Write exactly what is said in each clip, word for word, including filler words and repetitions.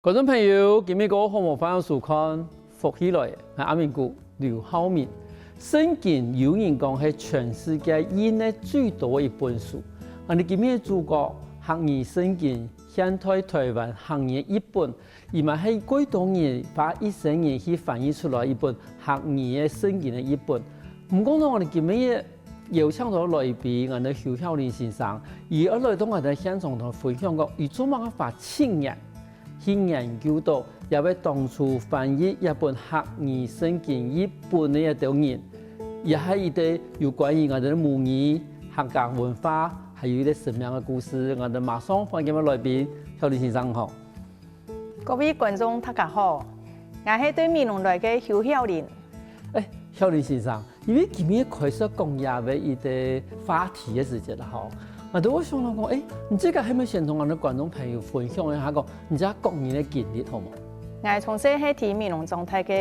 觀眾朋友，今晡日好無？歡迎收看《福氣來了》，𠊎阿明哥劉浩明。聖經有人講係全世界印个最多个一本書。𠊎等今晡日个主角，客語聖經，現代台灣客語个譯本，佢嘛係幾多人花一生人去翻譯出來一本客語个聖經个譯本。毋過呢，𠊎等今晡日邀請到來賓，𠊎等邱曉玲先生，佢愛來到𠊎等現場同分享講，佢做麼个花七年 去研究到這位當初翻譯這本客語聖經譯本个一兜人，也係一兜有關於𠊎等个母語、客家文化，還有一兜生命个故事。𠊎等馬上歡迎今晡日來賓，曉玲先生好。各位觀眾大家好，𠊎係對美濃來个邱曉玲。欸，曉玲先生， 因為今晡日開始講這位一兜話題个時節啦吼，𠊎就會想到講，欸，你自家係毋係先同𠊎等觀眾朋友分享一下講，你自家個人个經歷好無？𠊎從細係在美濃長大个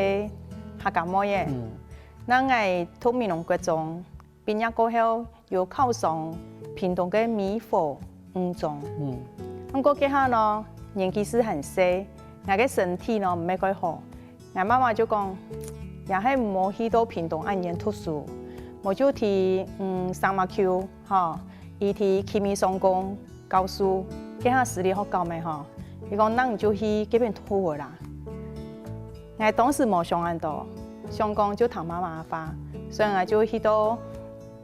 客家妹仔，嗯，該𠊎讀美濃國中，畢業過後有考上屏東个美和女中。嗯，毋過該下呢，年紀係還細，𠊎个身體呢毋係蓋好， 𠊎媽媽就講，也係毋好去到屏東恁遠讀書，無就在，嗯，聖馬坵，吼，佢在奇美商工教書，該下私立學校咩吼，佢講，該你就去該片讀好啦。𠊎當時無想恁多，想講就聽媽媽个話，所以𠊎就去到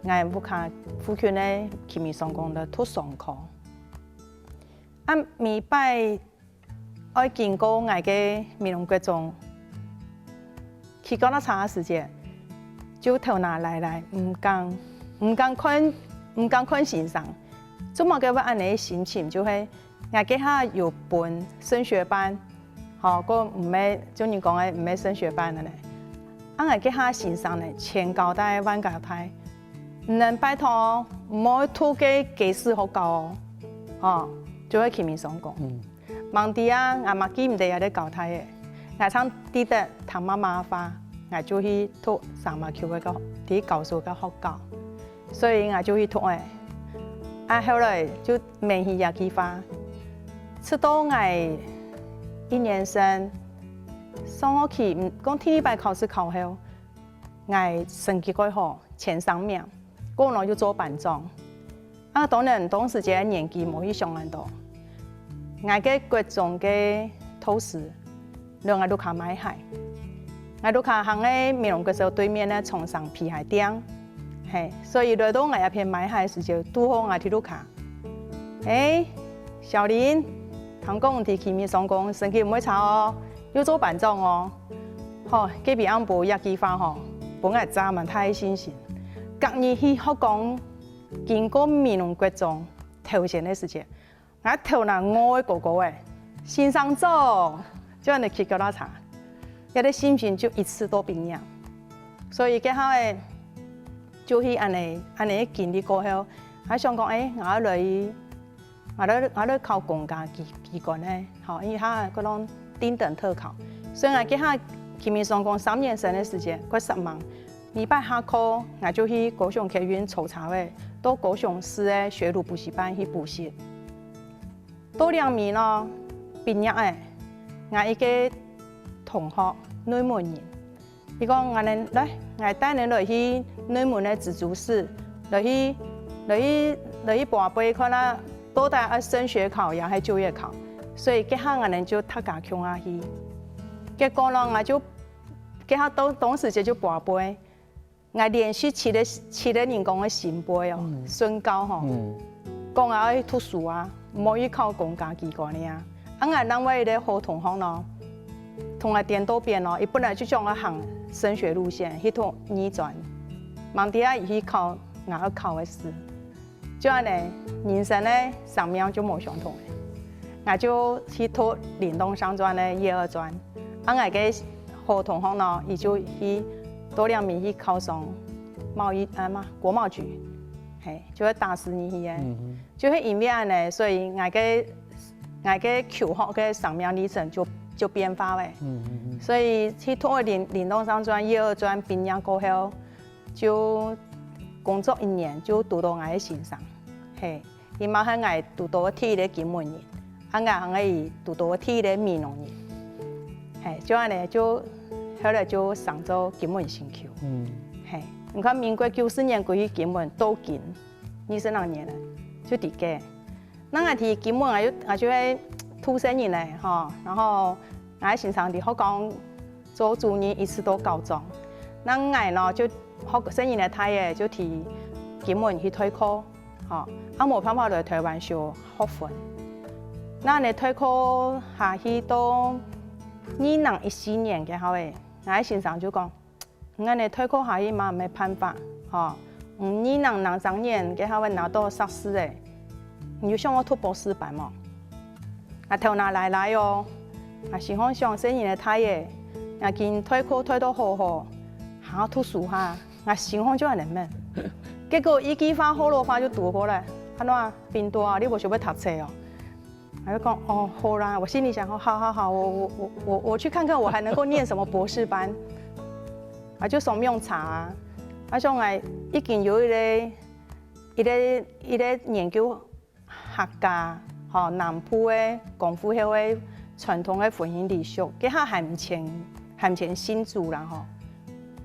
𠊎屋下附近个奇美商工來讀商科。啊，每擺 愛經過𠊎个美濃國中，騎腳踏車个時節，就頭那犁犁，毋敢，毋敢看，毋敢看先生。做麼个會恁仔个心情，就係𠊎該下有分升學班，吼，該毋係，就人講个毋係升學班个呢。啊，𠊎該下先生呢，千交代萬交代，毋能拜託哦，毋好讀該該所學校哦，吼，就係奇美商工。嗯。 吂知啊，𠊎嘛記毋得這兜交代个。𠊎淨記得聽媽媽个話，𠊎就去讀聖馬坵个，在教書个學校，所以𠊎就去讀了。啊，後來就免去這句話。直到𠊎一年生，上學期，嗯，講第二擺考試考後，𠊎成績蓋好，前三名，過後又做班長。 啊，當然，當時節个年紀無去想恁多。𠊎个國中个導師，來𠊎屋下買鞋。𠊎屋下行个美濃國小對面个長生皮鞋店，係，所以來到𠊎這片買鞋个時節，堵好𠊎在屋下。欸，曉玲，聽講你在奇美商工，成績毋會差哦，又做班長哦。吼，該晡暗晡這句話吼，分𠊎振奮大个信心。隔日去學校 經過美濃國中頭前个時節，𠊎頭那昂个高高仔，先生早，就恁仔騎腳踏車，這兜心情就一直到畢業。所以該下仔就去恁仔恁仔經歷過後，𠊎想講，欸，𠊎愛來，𠊎來𠊎來考公家機機關个，吼，因為佢該種丁等特考，所以𠊎該下奇美商工三年生个時節，蓋煞猛。 每擺下課，𠊎就去高雄客運坐車仔，到高雄市个學徒補習班去補習。到這面咯，畢業了，𠊎一個同學，內門人，佢講：「𠊎等來，𠊎帶你來去內門个直資室，來去，來去，來去拔杯看啊，到底愛升學考也係就業考。」所以該下𠊎等就大家共下去。結果咯，𠊎就 該下當當時節就拔杯，𠊎連續七個七個人講个聖杯哦，嗯。宣告吼，嗯。講𠊎愛讀書啊，毋好去考公家機關了啊。啊，𠊎另外一個好同學咯，同𠊎顛倒反咯，佢本來就想愛行升學路線，去讀二專，吂知啊，佢去考𠊎愛考个試。 就恁仔，人生个生命就無相同了。𠊎就去讀林動商專个業二專，啊，𠊎个好同學呢，佢就去到這面去考上貿易，啊嘛，國貿局，係，就係打字機个。嗯哼。就係因為恁仔，所以𠊎个𠊎个求學个生命歷程就就變化了。嗯嗯嗯。所以去讀林林動商專業二專畢業過後， 就工作一年就堵到𠊎个先生，係，佢嘛係𠊎堵到第一個金門人。啊𠊎還係堵著第一个美濃人，係，就恁仔就後來就升做金門新區。嗯，係，你看民國九十年過去金門到今二十零年了，就在該。該𠊎在金門𠊎就𠊎就係土生人了吼，然後𠊎先生在學校做主任一直到高中，該𠊎呢就學生人个大仔就在金門去代課。 吼，啊無辦法來臺灣修學分。該恁仔代課下去到二零一四年該下仔，𠊎先生就講：「你恁仔代課下去嘛無辦法，吼，你二零零三年該下仔拿著碩士仔，你有想愛讀博士班無？」𠊎頭那犁犁哦，𠊎心項想生人个大仔，𠊎今代課代到好好，還愛讀書哈。 𠊎心項就恁仔問。結果一句話學老話就堵過來：「阿諾啊，斌多啊，你無想愛讀冊哦？」𠊎就講：「哦，好啦。」我心裡想：「哦，好好好，我我我我我去看看我還能夠念什麼博士班。」啊就上網查啊，啊想𠊎已經有一個一個一個研究 客家，吼，南部个光復後个傳統个婚姻禮俗，該下還毋曾還毋曾信主啦吼。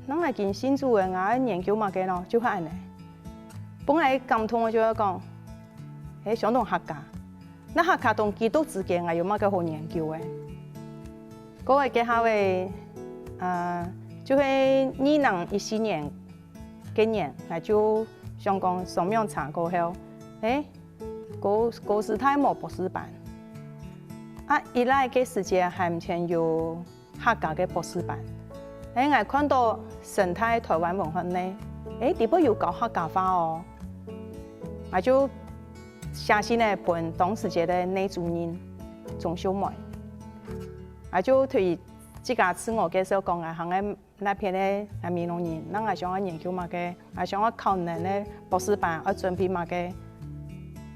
該𠊎今信主了，𠊎愛研究麼个呢？就係恁仔。本來感動个就會講：「欸，相當客家，該客家同基督之間𠊎有麼个好研究个？」過了該下仔，啊，就係二零一四年該年，𠊎就想講上網查過後，欸， 高高師大無博士班。啊一來該時節還毋曾有客家个博士班，欸，𠊎看著成大臺灣文學系，欸，裡背有教客家話哦。𠊎就寫信仔分當時節个系主任鍾秀梅，𠊎就對自家自我介紹講𠊎行个 該片个𠊎美濃人，該𠊎想愛研究麼个，𠊎想愛考𠊎个博士班愛準備麼个。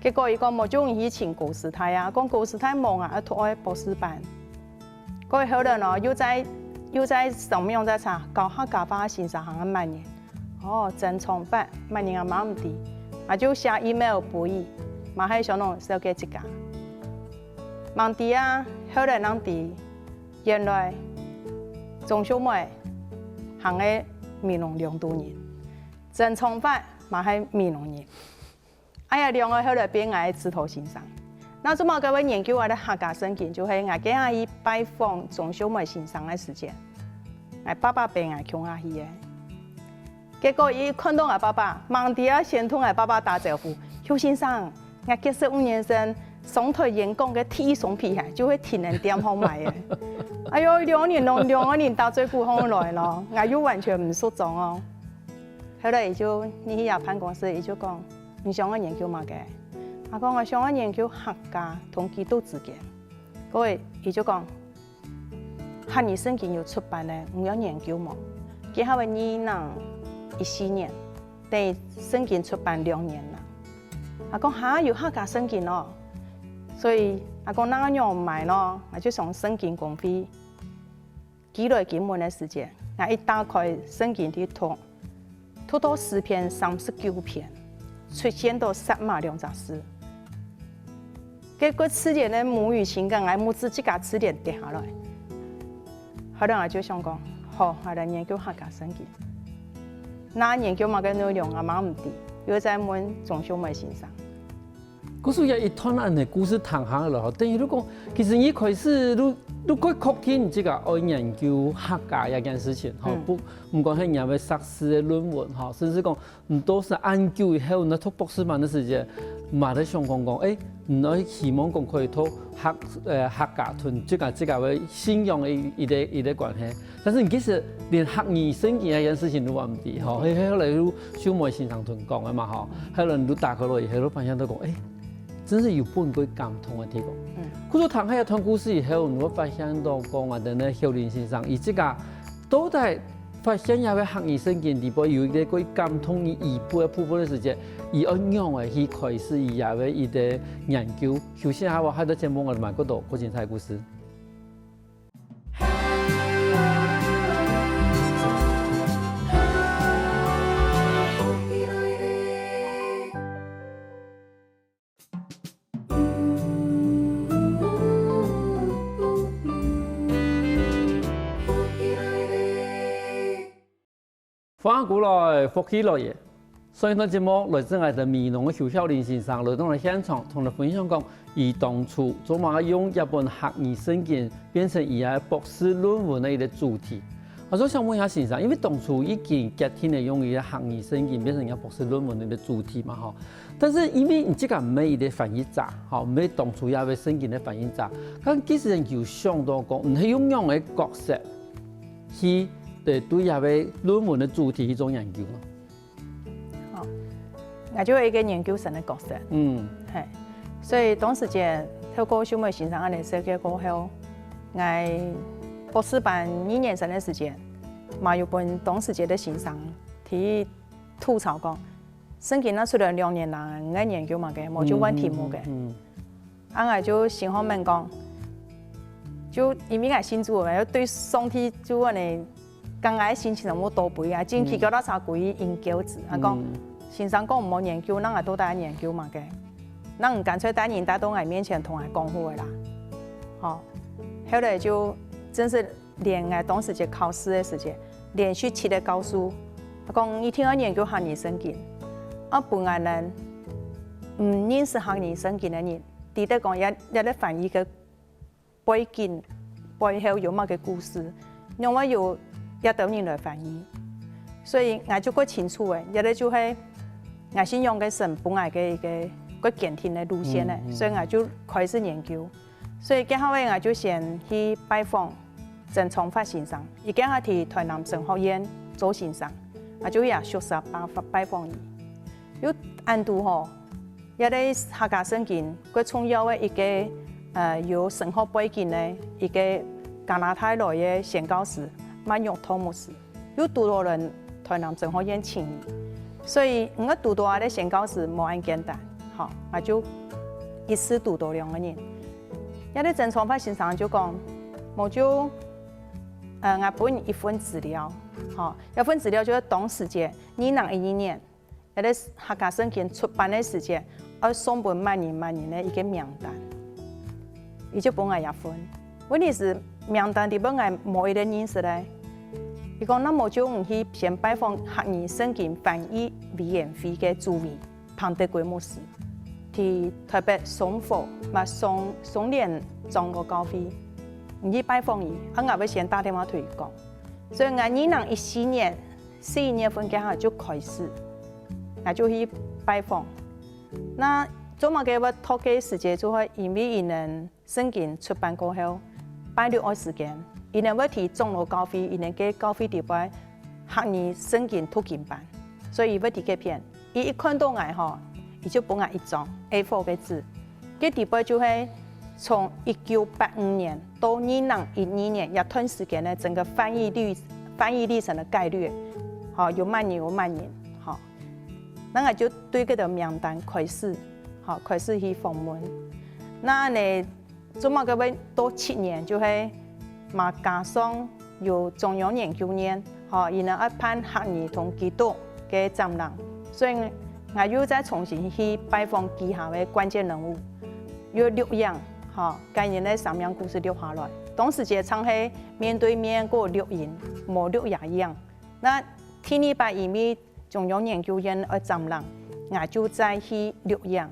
結果佢講無就你去尋高師大啊，講高師大無啊，愛讀愛博士班。過後來呢，又再又再上網再查，教客家話先生行个麼人，哦，曾昌發，麼人啊嘛毋知，𠊎就寫email分佢，嘛係小農小姐自家。吂知啊，後來正知， 原來鍾秀梅行个美濃龍都人，曾昌發嘛係美濃人。哎呀，兩個後來變𠊎个指導先生。該做麼个會研究𠊎个客家聖經，就係𠊎該下去拜訪鍾秀梅先生个時節，𠊎爸爸陪𠊎共下去个。 結果佢看著𠊎爸爸，吂知啊先同𠊎爸爸打招呼：「邱先生，𠊎結識吳先生上臺演講个第一雙皮鞋，就係定人店項買个。」哎喲，兩儕兩兩個人打嘴鼓項來咯，𠊎又完全毋熟裝哦。後來佢就入去佢辦公室，佢就講：「你想愛研究麼个？」𠊎講：「𠊎想愛研究客家同基督之間。」過佢就講： 客語聖經有出版呢，你有研究無？該下係二零一四年，等於聖經出版兩年啦。𠊎講：「哈，有客家聖經哦！」所以𠊎講：「該仰買咯？」𠊎就上聖經公會。寄來金門个時節，𠊎一打開聖經去讀， 讀到詩篇三十九篇，出現著撒瑪兩隻字。該个字典个母語情感，𠊎目汁自家自然跌下來。後來𠊎就想講：「好，𠊎來研究客家聖經。」該研究麼个內容，𠊎嘛毋知，又再問鍾秀梅先生。 故所這一段恁仔故事聽下來吼，等於就講，其實你開始就就蓋確定自家愛研究客家這件事情吼，嗯。不，毋管係你个碩士个論文吼，甚至講你到時恁久以後，你讀博士班个時節，嘛在想講講，欸，你愛希望講可以讀客呃客家同自家自家个信仰个一一個一個關係。 但是你其實連客語聖經這件事情都還毋知吼，係後來就秀梅先生同你講个嘛吼，後來你就打開來以後，就發現到講，欸，真係有分人感動个地方。嗯。故所聽下這段故事以後，你會發現到講啊，等个秀林先生，佢自家到底發現這个客語聖經裡背有一個蓋感動你一步个部分个時節，佢愛仰仔去開始佢這个一個研究。休息下，𠊎下一段節目𠊎兜還過多過精彩个故事。歡迎過來，福氣來了！上一段節目，來自𠊎等美濃个邱曉玲先生來到𠊎等現場，同𠊎等分享講，佢當初做麼个用這本客語聖經變成佢个博士論文个一個主題。啊，所以想問一下先生，因為當初已經決定了用佢个客語聖經變成佢个博士論文个一個主題嘛，吼。但是因為你自家毋係一個翻譯者，吼，毋係當初這個聖經个翻譯者，但其實有想到講，你係用仰般个角色去，對，對這個論文个主題去做研究呢？ 哦，𠊎就係一個研究生个角色。嗯。嘿，所以當時節透過秀美先生恁樣設計過後，𠊎博士班二年生个時節，嘛有分當時節个先生提議吐槽講，聖經拿出來兩年啦，你愛研究麼个，無就換題目个。嗯，嗯，嗯。 啊，𠊎就心項面講，就因為𠊎信主嘛，又對上帝就恁樣，講𠊎个心情有無多不一樣，真奇怪，到啥故意應叫子，啊講，嗯。先生講毋好研究，那𠊎到底愛研究麼个？那你乾脆帶人帶到𠊎面前同𠊎講話啦。吼，後來就正式連𠊎當時節考試个時節，連續七個教授，講一定愛研究客語聖經，啊，分𠊎等毋認識客語聖經个人，知得講這這個翻譯个背景背後有麼个故事，仰會有這兜人來翻譯。所以𠊎就較清楚了，這個就係𠊎信仰个神分𠊎个一個較堅定个路線了，嗯，嗯。所以𠊎就開始研究。 所以該下仔𠊎就先去拜訪曾昌發先生，佢該下在臺南神學院做先生，𠊎就也熟識拜拜訪佢。又恁堵吼，這個客家聖經較重要个一個，呃，有神學背景个一個加拿大來个宣教師，麥玉通牧師。 又堵著人臺南神學院請，所以𠊎堵著𠊎个宣教師無恁簡單，吼，𠊎就一次堵著兩個人。這個曾昌發先生就講，無就，呃，𠊎分你一份資料，吼，這份資料就係當時節二零一二年，這個客家聖經出版个時節，愛送分麼人麼人个一個名單。佢就分𠊎這份。 問題係名單裡背𠊎無一個認識个。佢講，那無就你去先拜訪客語聖經翻譯委員會个主委彭德貴牧師，在臺北松和，嘛松松年長老教會，你去拜訪佢，啊𠊎會先打電話對佢講。所以𠊎二零一四年四月份該下就開始，𠊎就去拜訪。那做麼个會擇該時節，就係因為佢等 聖經出版過後，拜六个時間，佢等會在長老教會，佢等个教會裡背客語聖經讀經班，所以佢會在該片。佢一看著𠊎吼，佢就分𠊎一張A four个紙，該裡背就係從一九八五年到二零一二年這段時間个整個翻譯歷翻譯歷程个概略，吼，有麼人有麼人，吼。那𠊎就對該个名單開始，吼，開始去訪問。那呢， 做麼个會到七年，就係嘛加上有中央研究院，吼，佢等愛辦客語同基督个展覽，所以𠊎又再重新去拜訪其他个關鍵人物，又錄影，吼，將佢等个生命故事錄下來。當時節常係面對面過錄音，無錄影。那第二擺因為 中央研究院愛展覽，𠊎就再去錄影。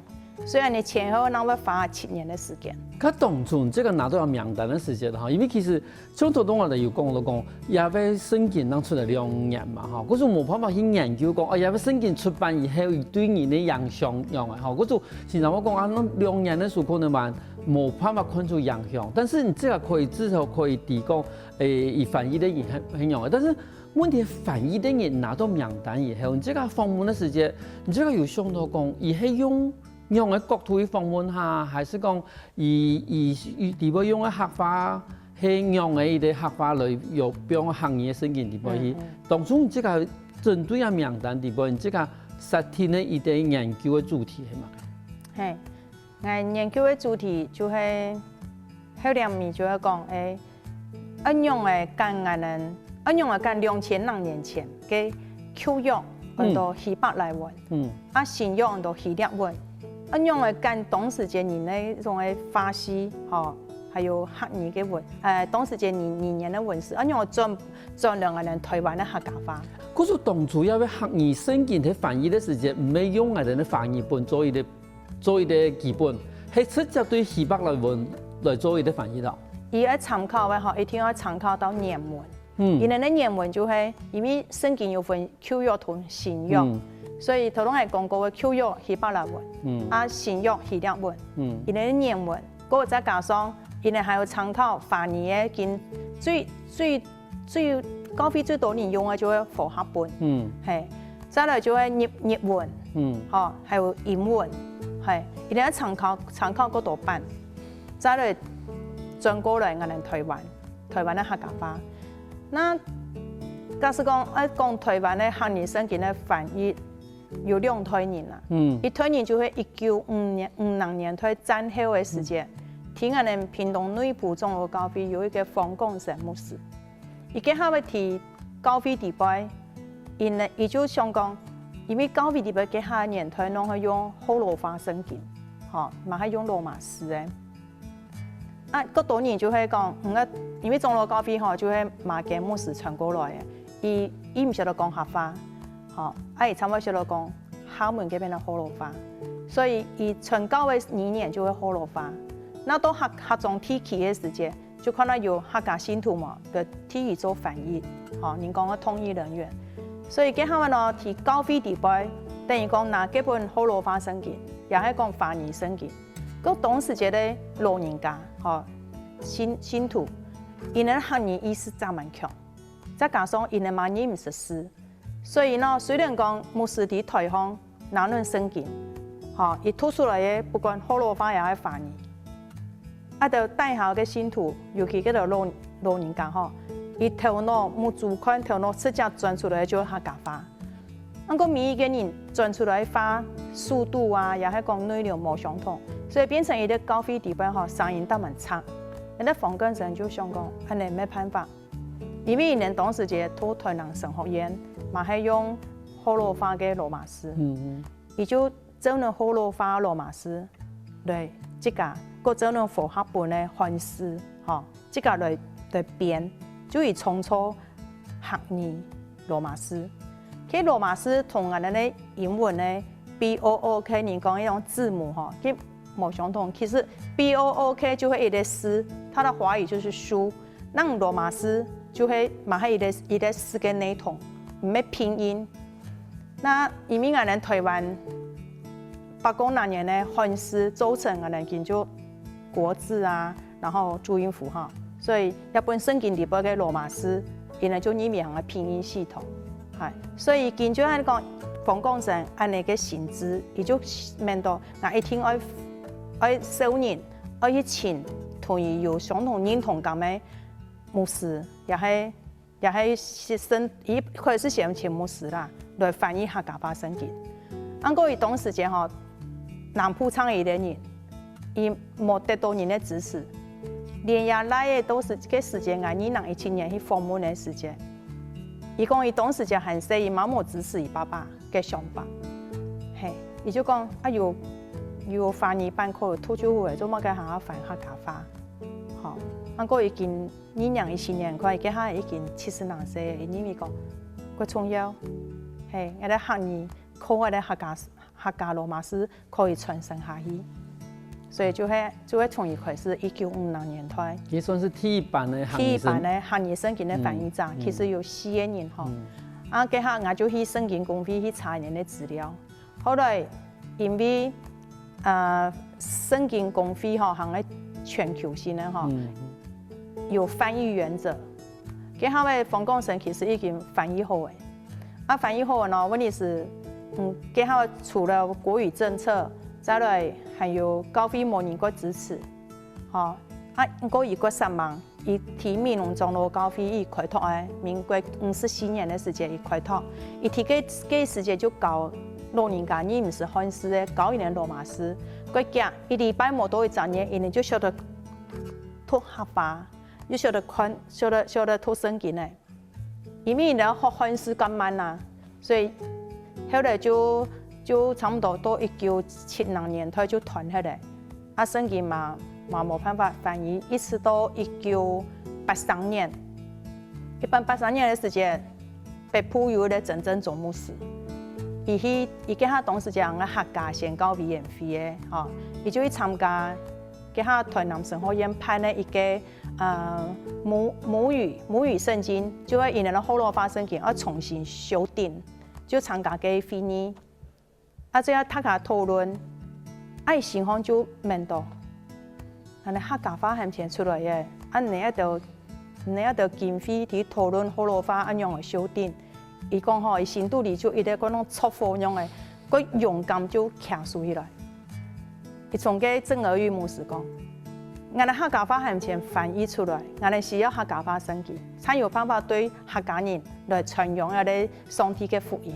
所以恁樣前後正會花七年个時間。該當初這個拿著名單个時節吼，因為其實像頭先𠊎兜有講著講，這個聖經正出來兩年嘛吼，故所無辦法去研究講，哦，這個聖經出版以後對人个影響仰仔吼，故所先生會講啊，該兩年个時間可能還無辦法看出影響，但是你這個可以至少可以提供，誒，佢翻譯个影響，影響。但是 問題翻譯个人拿著名單以後，你這個訪問个時節，你這個有想著講，佢係用仰仔角度去訪問佢，還係講佢佢佢裡背用个客話，係仰仔一個客話來用放客語个聖經裡背去？嗯，嗯。當初你這個針對个名單裡背，你這個設定个一個研究个主題係麼个？嘿， 𠊎研究个主題就係，後來咪就係講，誒，仰仔將𠊎等，仰仔將兩千零年前个舊約安到希伯來文，嗯。啊新約安到希臘文，仰仔將當時節人个該種个話事，吼，還有客語个文，呃，當時節語語言个文字，恁樣轉轉了𠊎等臺灣个客家話。故所當初要个客語聖經个翻譯个時節，毋係用𠊎等个華語本做一個做一個基本，係直接對希伯來文來做一個翻譯咯。佢愛參考个吼，一定愛參考到原文。嗯，佢等个原文就係因為聖經有分舊約同新約，嗯，所以頭先𠊎講過个舊約希伯來文，嗯，啊新約希臘文，嗯，佢等个原文，過再加上佢等還有參考華語个經，最最最教會最多人用个就係和合本，嗯，嘿，再來就係日日文，嗯，吼，還有英文，嘿，佢等參考參考過多版，再來轉過來𠊎等臺灣。 臺灣个客家話。那假使講愛講臺灣个客語聖經个翻譯，有兩代人啊。嗯，一代人就係一九五年五零年代戰後个時節，聽𠊎等屏東內埔長老教會有一個方廣成牧師，佢該下會提教會裡背，因為佢就想講，因為教會裡背該下年代攏係用學老話聖經，吼，嘛係用羅馬字个。 啊，較多人就係講，嗯，因為長老教會吼，就係馬偕牧師傳過來个，佢佢毋曉得講客話，吼，啊，佢差毋多曉得講廈門該片个學老話，所以佢傳教个語言就係學老話。那到客客庄地區个時節，就看到有客家信徒嘛，就替佢做翻譯，吼，人講个通譯人員。所以該下呢，在教會裡背，等於講拿該本學老話聖經，也係講華語聖經。 該當時節个老人家，吼，信信徒，佢等客語意識正蠻強，再加上佢等嘛認毋識字，所以呢，雖然講牧師在臺項拿等聖經，吼，佢讀出來个不管學老話也係華語，啊，到底下个信徒，尤其該兜老老人家吼，佢頭腦目珠看頭腦直接鑽出來就係客家話。 毋過每一個人轉出來个話速度啊，也係講內容無相同，所以變成一個教會裡背吼聲音當蠻差。該方廣成就想講，恁呢無辦法，因為佢等當時節讀臺南神學院，嘛係用學老話个羅馬字，嗯，佢就照等學老話羅馬字來，這個，過照等和合本个漢字，吼。 自家來來編，就會創造客語羅馬字。該羅馬字同𠊎等个英文个B O O K，人講該種字母吼，佢無相同。其實B O O K就係一個字，它的華語就是書，該羅馬字就係嘛係一個一個字个內容，毋係拼音。該因為𠊎等臺灣八公那年个漢字造成𠊎等今就國字啊， 然後注音符號，所以這本聖經裡背个羅馬字，佢等就認為係拼音系統。係，所以今就恁講，方廣成恁呢个心志，佢就明白，𠊎一定愛愛少年，愛去尋同佢有相同認同感个牧師，也係 也係學生，佢開始先請牧師啦，來翻譯客家話聖經。毋過佢當時節吼，南部淨佢一個人，佢無得到人个支持，連佢倈仔都係該時節，𠊎二零一七年去訪問个時節，佢講佢當時節還細，佢嘛無支持佢爸爸个想法。嘿，佢就講啊有有華語班可以讀就好个，做麼个還愛翻客家話？吼，毋過已經 二零一七年，看佢該下已經七十零歲，佢認為講，較重要，嘿，𠊎个客語，靠𠊎个客家客家羅馬字可以傳承下去。所以就係就係從佢開始，一九五零年代，佢算係第一版个客語聖，第一版个客語聖經个翻譯者，嗯，其實有四個人吼。嗯，啊，該下𠊎就去聖經公會去查佢个資料。 後來因為啊聖經公會吼，還係全球性个吼，有翻譯原則。該下个方廣成其實已經翻譯好个，啊翻譯好个呢，問題係，嗯，該下除了國語政策，再來還有教會無人个支持，吼，啊毋過佢个煞猛， 佢在美濃長老教會佢開拓个，民國五十四年个時節佢開拓，佢在該該時節就教老人家認識漢字个，教佢等羅馬字。過遽一禮拜無多一隻月，佢等就曉得讀客話，又曉得看，曉得曉得讀聖經个。因為佢等學漢字較慢啊，所以後來就就差毋多到一九七零年代就斷忒了。啊聖經嘛嘛無辦法翻譯，一直到一九八三年。一九八三年个時節，北部有一個曾正忠牧師，佢去，佢該下當時就係客家宣教委員會个，吼，佢就去參加該下臺南神學院辦个一個，呃，母，母語，母語聖經，就係佢等个學老話聖經，愛重新修訂，就參加該會議。 啊，這下大家討論，啊，佢心項就愐到，恁呢客家話還毋曾出來耶，啊，你愛兜，你愛兜經費去討論學老話恁樣个修訂。佢講吼，佢心肚裡就一直該種著火樣个，該勇敢就徛豎起來。佢對該鄭兒玉牧師講，𠊎等客家話還毋曾翻譯出來，𠊎等需要客家話聖經，才有辦法對客家人來傳揚這個上帝个福音。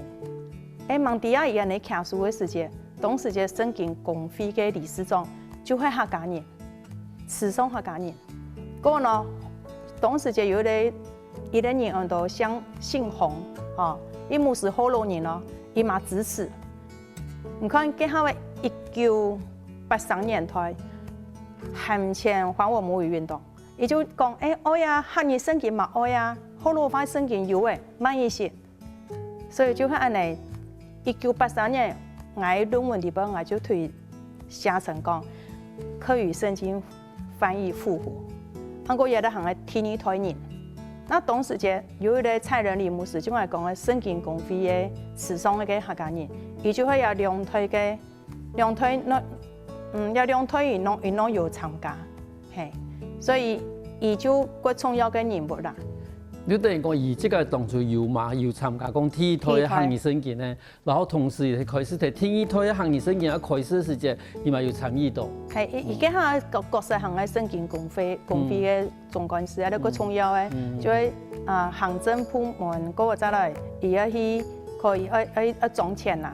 欸，吂知啊，佢恁呢徛豎个時節，當時个聖經公會个理事長就係客家人，池上客家人。過後呢，當時就有一個，一個人安到姓，姓洪，吼，佢毋係學老人哦，佢嘛支持。你看，該下个一九八三年代，還毋曾還我母語運動，佢就講：「欸，愛啊，客語聖經嘛愛啊，學老話聖經有欸，麼人識？」 所以就係恁呢，一九八三年，𠊎論文裡背𠊎就推寫成講，客語聖經翻譯復活。啊，𠊎也係行个第二代人。那當時節有一個蔡仁禮牧師，就𠊎講个聖經公會个池上个客家人，佢就係這兩代个 兩代，嗯，這兩代佢攏，佢攏有參加，係，所以佢就較重要个人物啦。就等於講，佢這個當初有嘛，有參加講第一代个客語聖經呢，然後同時也開始在第二代个客語聖經啊開始个時節，佢嘛有參與到。係，佢，佢該下角，角色行个聖經公會，公會个總幹事啊，該較重要个，就係，啊，行政部門，過後再來，佢愛去，可以愛，愛，愛掌權啦，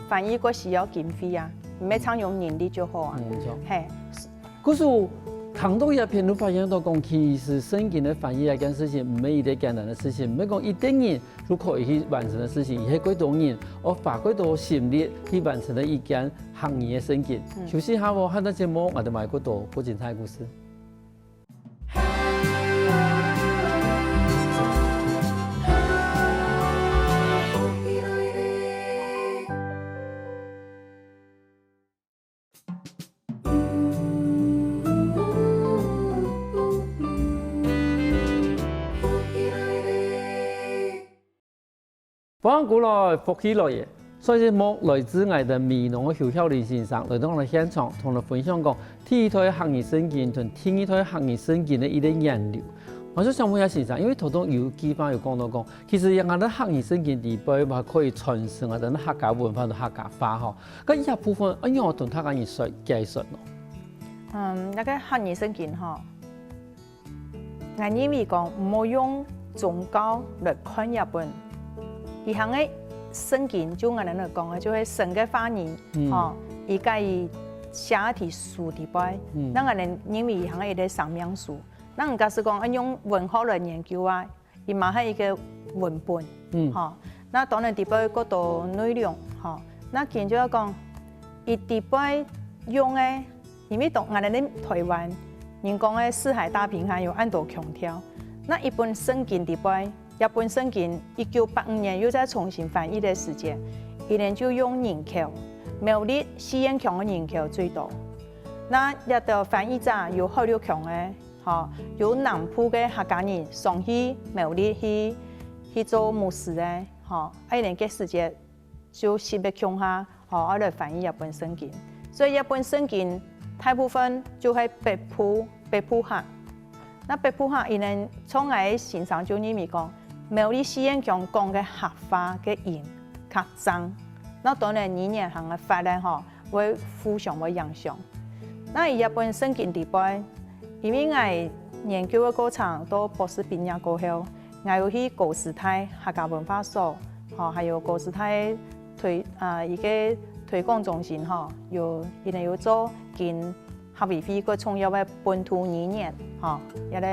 翻譯較需要經費啊，毋係淨用人力就好啊。係。故所聽到這片，就發現到講，其實聖經个翻譯這件事情，毋係一個簡單个事情，毋係講一個人就可以去完成个事情，而係較多人，愛花較多心力去完成个一件客語个聖經。休息下哦，下段節目，𠊎兜還有較多較精彩个故事。 歡迎轉來，福氣來了！上一節目來自𠊎兜美濃个邱曉玲先生來到𠊎兜現場，同𠊎兜分享講，第一代客語聖經同第二代客語聖經个一個源流。𠊎就想問一下先生，因為頭先有句話有講到講，其實𠊎兜客語聖經裡背嘛可以傳承𠊎兜客家文化同客家話吼，該這部分愛仰般同大家人說解說呢？嗯，該個客語聖經吼， 𠊎認為講，毋好用宗教來看這本。佢行个聖經，就𠊎兜來講个，就係神个話語，吼，佢該佢寫在書裡背。那𠊎兜認為佢行个一個生命書。那人家係講，愛用文學來研究啊，佢嘛係一個文本，吼。那當然裡背較多內容，吼。那今就愛講，佢裡背用个 因為當𠊎兜个臺灣人講个四海大平安有恁多腔調，那一本聖經裡背，這本聖經一九八五年又再重新翻譯个時節，佢等就用人口，苗栗四縣腔个人口最多。那這兜翻譯者有海陸腔个，吼，有南部个客家人上去苗栗去，去做牧師个，吼，啊佢等該時節 就集合共下，吼，愛來翻譯這本聖經。所以這本聖經大部分就係北部，北部客。那北部客佢等像𠊎个先生就認為講，苗栗四縣腔講个客話个音較正。那當然語言行个發展吼，會互相會影響。那佢這本聖經裡背， 因為𠊎研究个過程到博士畢業過後，𠊎有去高師大客家文化所，吼，還有高師大推，啊，一個推廣中心，吼，有，佢等有做跟客委會較重要个本土語言，吼，這個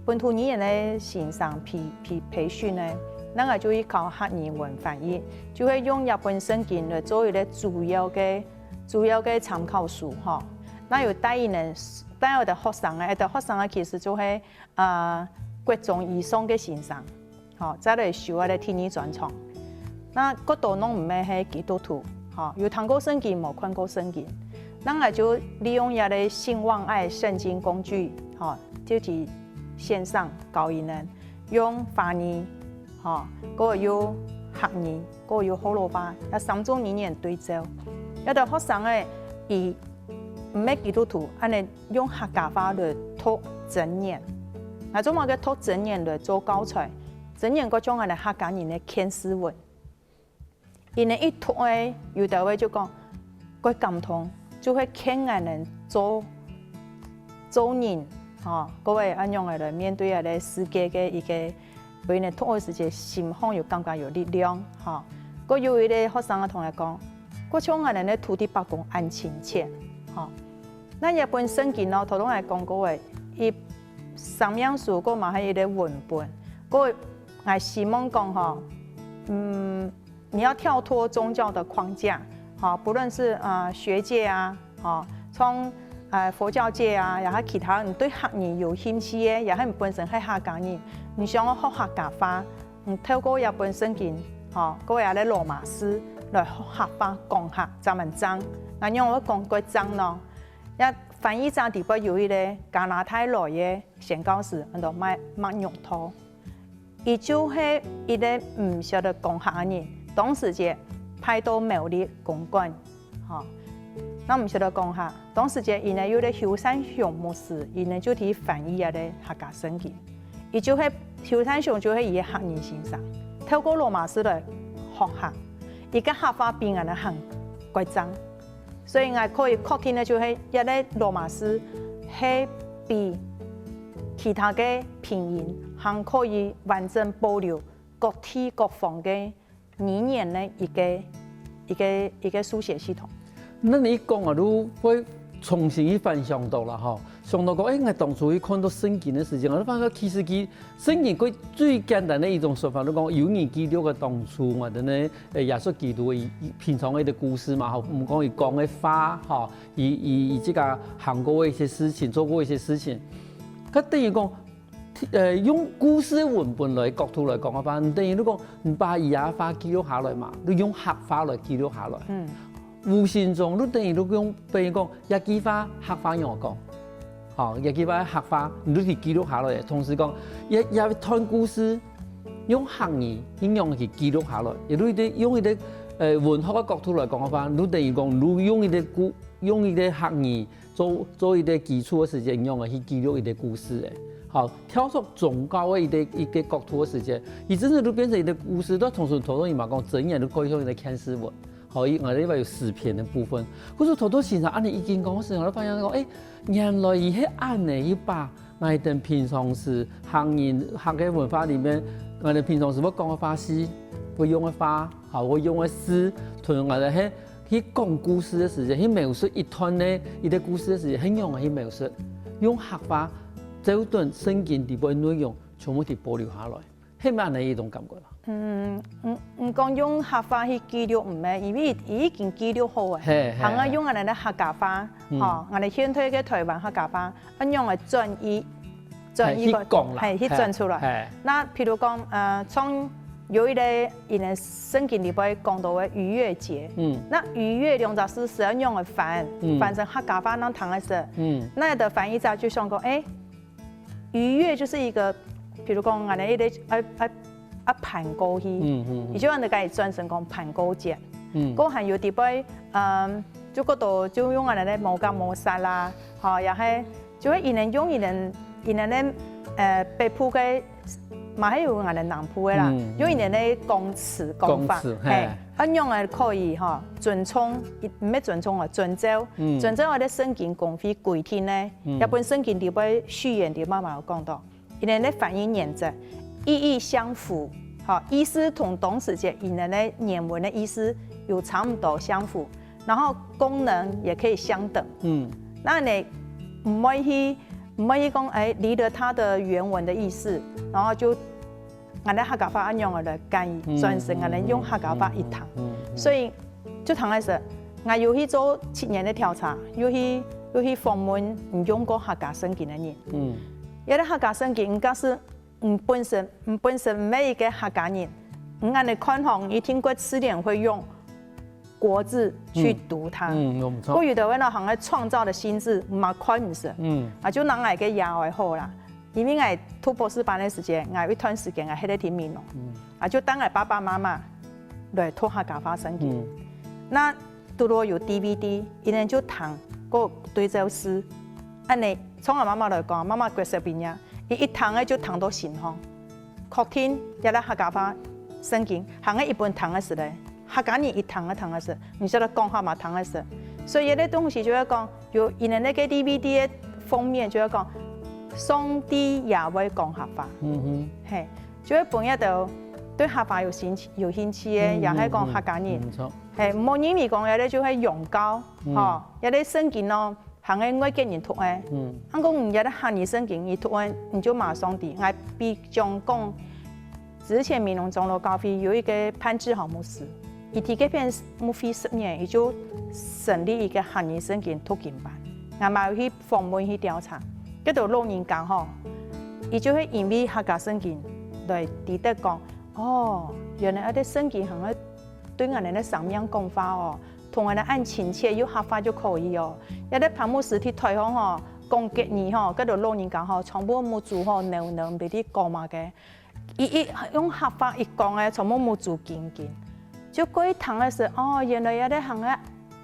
本土語言个先生培，培，培訓个，那𠊎就去考客語文翻譯，就係用這本聖經來做一個主要个，主要个參考書，吼。該有帶一人，帶有个學生个，有个學生个其實就係呃國中以上个先生，吼，再來修个第二專長。該較多攏毋係係基督徒，吼，有聽過聖經無看過聖經。該𠊎就利用這个信望愛聖經工具，吼，就去線上教佢人用華語，吼，過有客語，過有學老話，這三種語言對照。有个學生仔，佢毋係基督徒，恁呢用客家話來讀箴言。𠊎做麼个讀箴言來做教材？箴言較像𠊎等客家人个勸世文。佢等一讀仔，有兜仔就講，蓋感動，就會勸𠊎等做做人，吼，各位恁樣个來面對這个世界个一个，所以呢，讀个時節心項有感覺有力量，吼。過有一个學生个同學講，過像𠊎等个土地伯公恁親切，吼。該這本聖經呢，頭先𠊎講過个，一生命書，過嘛係一个文本，過𠊎希望講吼，嗯，你要跳脫宗教的框架，吼，不論是呃學界啊，吼，從呃佛教界啊，也係其他你對客語有興趣个，也係你本身係客家人，你想要學客家話，你透過這本聖經，吼，過這个羅馬字來學客話講客，正蠻正。恁樣𠊎講蓋正咯。這翻譯者底背有一个加拿大來个宣教師，安到麥麥玉桃。 佢就係一个毋曉得講客个人，當時節派到苗栗公館，吼，該毋曉得講客，當時節佢呢有个邱山雄牧師，佢呢就去翻譯這个客家聖經。佢就係邱山雄就係佢个客語先生，透過羅馬字來學客，佢个客話比𠊎等還蓋正。 所以𠊎可以確定个就係這个羅馬字係比其他个拼音還可以完整保留各地各方个語言个一个一个一个書寫系統。該你一講啊，就會重新去反想到啦吼，想到講，欸，𠊎當初去看到聖經个時節，𠊎就發覺其實佢聖經佢最簡單个一種說法，就講有人記錄个當初𠊎等个，欸，耶穌基督个平常个一个故事嘛吼，毋講佢講个話吼， 佢佢佢自家行過个一些事情，做過一些事情。佢等於講，呃，用故事个文本來角度來講个話，你等於你講，你把佢个話記錄下來嘛，你用客話來記錄下來。嗯。無形中，你等於你用，比如講，這句話客話仰講，吼，這句話客話，你就記錄下來。同時講，這這段故事，用客語，你仰去記錄下來，也就用一个呃文學个角度來講个話，你等於講，你用一个故 用一个客語做做一个基礎个時節，仰般去記錄一个故事个。好，跳出宗教个一个一个角度个時節，佢真正就變成一个故事。但同時頭先你嘛講，箴言就可以用一个劝世文。好，佢𠊎這位有詩篇个部分。可是頭頭先生恁呢已經講个時候，𠊎就發現講，欸，原來佢係恁呢一把 𠊎等平常時客人客个文化裡面，𠊎等平常時會講个話係，會用个話，吼，會用个字，同𠊎等係去講故事个時節，去描述一段个一个故事个時節，係仰般去描述，用客話照等聖經底背內容全部去保留下來，係毋係恁呢一種感覺啦？ 嗯，毋毋講用客話去記錄毋係，因為佢已經記錄好了，係係，還愛用𠊎等个客家話，吼，𠊎等現代个台灣客家話，恁樣來轉譯，轉譯過，係，去講啦，係，去轉出來。係，該譬如講，呃，像有一个𠊎等聖經裡背講到个逾越節，嗯，該逾越兩隻字係恁樣來翻，翻成客家話恁聽个時，嗯，該个翻譯者就想講，欸， 逾越就是一個，譬如講，𠊎等一个愛愛愛盤過去，嗯嗯，佢就恁呢个轉成講盤過節。嗯，過還有底背，嗯，就過多就用𠊎等个無甲無煞啦，吼，也係就係佢等用佢等佢等个呃北部个，嘛係有𠊎等南部个啦，用佢等个講詞講法，講詞，係，恁樣个可以吼，尊重，毋係尊重啊，遵照，遵照𠊎等聖經公會規定呢。 這本聖經裡背序言裡慢慢有講到，佢等个翻譯原則，意義相符，吼，意思同當時節佢等个原文个意思有差毋多相符，然後功能也可以相等。嗯，那你毋會去毋會去講，欸，離了它的原文的意思，然後就 𠊎等客家話恁樣个來翻譯，轉成𠊎等用客家話一讀。所以就通个時，𠊎有去做七年个調查，有去又去訪問毋用過客家聖經个人。嗯。這兜客家聖經，毋假使你本身，你本身毋係一個客家人，你恁樣看吼，你一定會自然會用國字去讀它。嗯，嗯，有毋著。過有兜人呢，還愛創造个心智，嘛看毋識。嗯。啊，就拿𠊎个爺哀好啦，因為𠊎讀博士班个時節，𠊎有一段時間𠊎歇在天美濃。嗯。啊，就帶𠊎爸爸媽媽來讀客家話聖經。嗯。那堵著有D V D，佢等就聽，過對照字。恁樣，從𠊎媽媽來講，媽媽九十幾年，佢一聽个就聽到心項。 確定這兜客家話聖經，還係一本聽个時咧，客家人一聽个聽个時，毋曉得講客嘛聽个時。所以這兜東西就係講，有佢等該個D V D个封面就係講，上帝也會講客話。嗯哼。嘿，就係分這兜對客話有興趣、有興趣个，嗯，也係講客家人。嗯，嗯，無錯。嘿，毋好認為講這兜就係洋教，嗯。吼，這兜聖經咯， 還係外國人讀个。嗯。啊，講你這兜客語聖經，你讀个，你就馬上知。𠊎比將講，之前美濃長老教會有一個潘志豪牧師，佢在該片牧會十年，佢就成立一個客語聖經讀經班。𠊎嘛有去訪問去調查，該兜老人家吼，佢就係因為客家聖經來知得講，哦，原來這兜聖經還會對𠊎等个生命講話哦。 同𠊎等恁親切，用客話就可以哦。這兜潘牧師在臺上吼，講國語吼，該兜老人家吼，全部目珠吼，扭扭，毋知講麼个。佢一用客話一講个，全部目珠金金。就過一聽个時，哦，原來這兜還係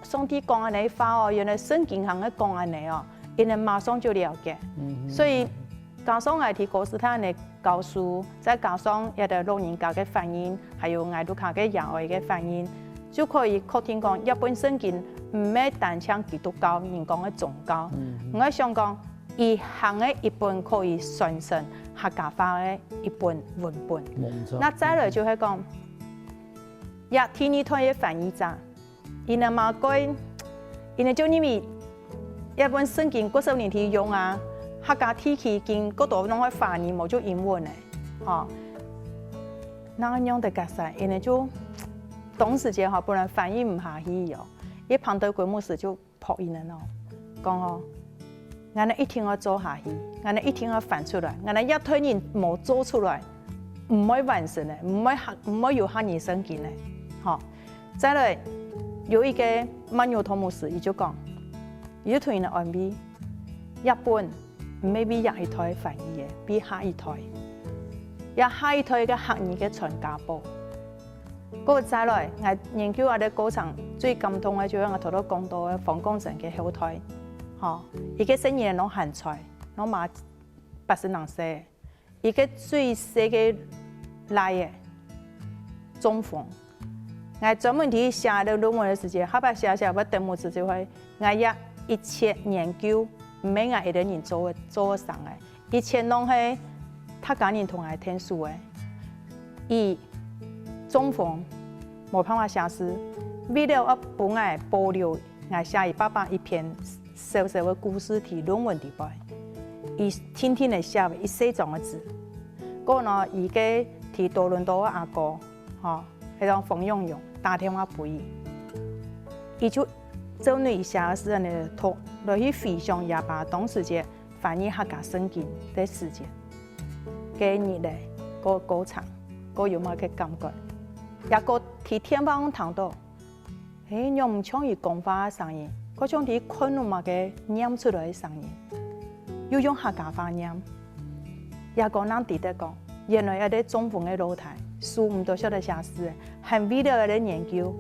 上帝講恁樣話哦，原來聖經還係講恁樣哦，佢等馬上就了解。嗯哼。所以，加上𠊎在高斯坦个 教書，再加上這兜老人家个反應，還有𠊎屋下个爺哀个反應，就可以確定講，這本聖經毋係單淨基督教人講个宗教。嗯。𠊎想講，佢還係一本可以傳承客家話个一本文本。無錯。那再來就係講，這第二代个翻譯者， 佢等嘛講，佢等就認為這本聖經幾十年在用啊，客家地區已經過多攏係華語，無就英文个，吼。那仰得解釋，佢等就當時節吼，本來翻譯毋下去哦，一旁的鬼牧師就拍佢等哦，講哦， 𠊎等一定愛做下去，𠊎等一定愛翻出來，𠊎等這代人無做出來，毋會完成个，毋會客，毋會有客語聖經个，吼。再來，有一個曼紐托牧師，佢就講，佢就同佢等安慰，這本毋係為這一代翻譯个，為下一代，這下一代个客語个傳家寶。 過再來，𠊎研究啊个過程最感動个，就係𠊎頭頭講到个黃光成个後代，吼，佢个細人仔攏還在，攏嘛八十零歲，佢个最細个倈仔中風。𠊎專門在寫這論文个時節，下擺寫寫會等無子就會，𠊎這一切研究，毋係𠊎一個人做个，做个成个。 以前攏係大家人同𠊎𢯭手个。佢中風，無辦法寫字，為了愛分𠊎保留𠊎寫佢爸爸一篇小小个故事在論文裡背，佢定定仔寫一細張个紙。過呢，佢个在多倫多个阿哥，吼，係講黃永勇，打電話分佢，佢就照佢寫个字恁樣讀，來去回想佢爸當時節 翻譯客家聖經个時節，該日仔，該過程，該有麼个感覺？抑過在電話項聽到，嘿，仰毋像佢講話个聲音，較像在看有麼个唸出來个聲音，又用客家話唸。抑過正知得講，原來這兜中風个老弟，手毋多曉得寫字，還為了這个研究，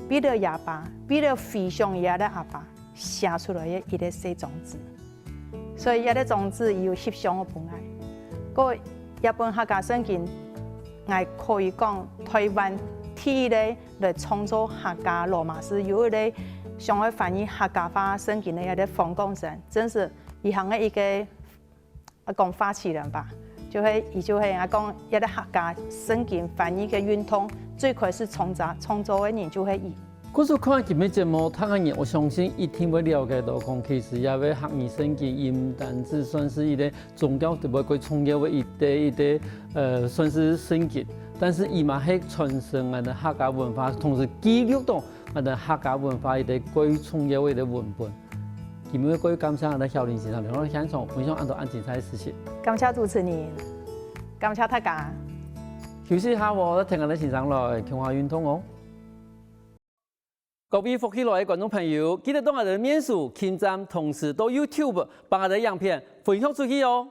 為了佢爸，為了回想佢个阿爸，寫出來个一个細張紙。 所以這个張紙佢有翕相个分𠊎。過這本客家聖經，𠊎可以講臺灣第一个來創作客家羅馬字，有一个想愛翻譯客家話聖經个這个黃光成，真是佢行个一个，啊，講發起人吧，就係，佢就係啊講這个客家聖經翻譯个運動最開始創造，創造个人就係佢。 故所看今日節目，聽个人，𠊎相信一定會了解到講，其實這个客語聖經，佢毋單止算是一个宗教裡背最重要个一个，一个，呃，算是聖經，但是佢嘛係傳承𠊎等客家文化，同時記錄到𠊎等客家文化一个最重要个一个文本。今日過感謝𠊎兜曉玲先生來到現場分享恁多恁精彩个事情。感謝主持人，感謝大家。休息一下哦，再跈𠊎兜先生來共下運動哦。各位福氣來个觀眾朋友，記得到𠊎兜个面書、撳讚，同時到YouTube幫𠊎兜个影片分享出去哦。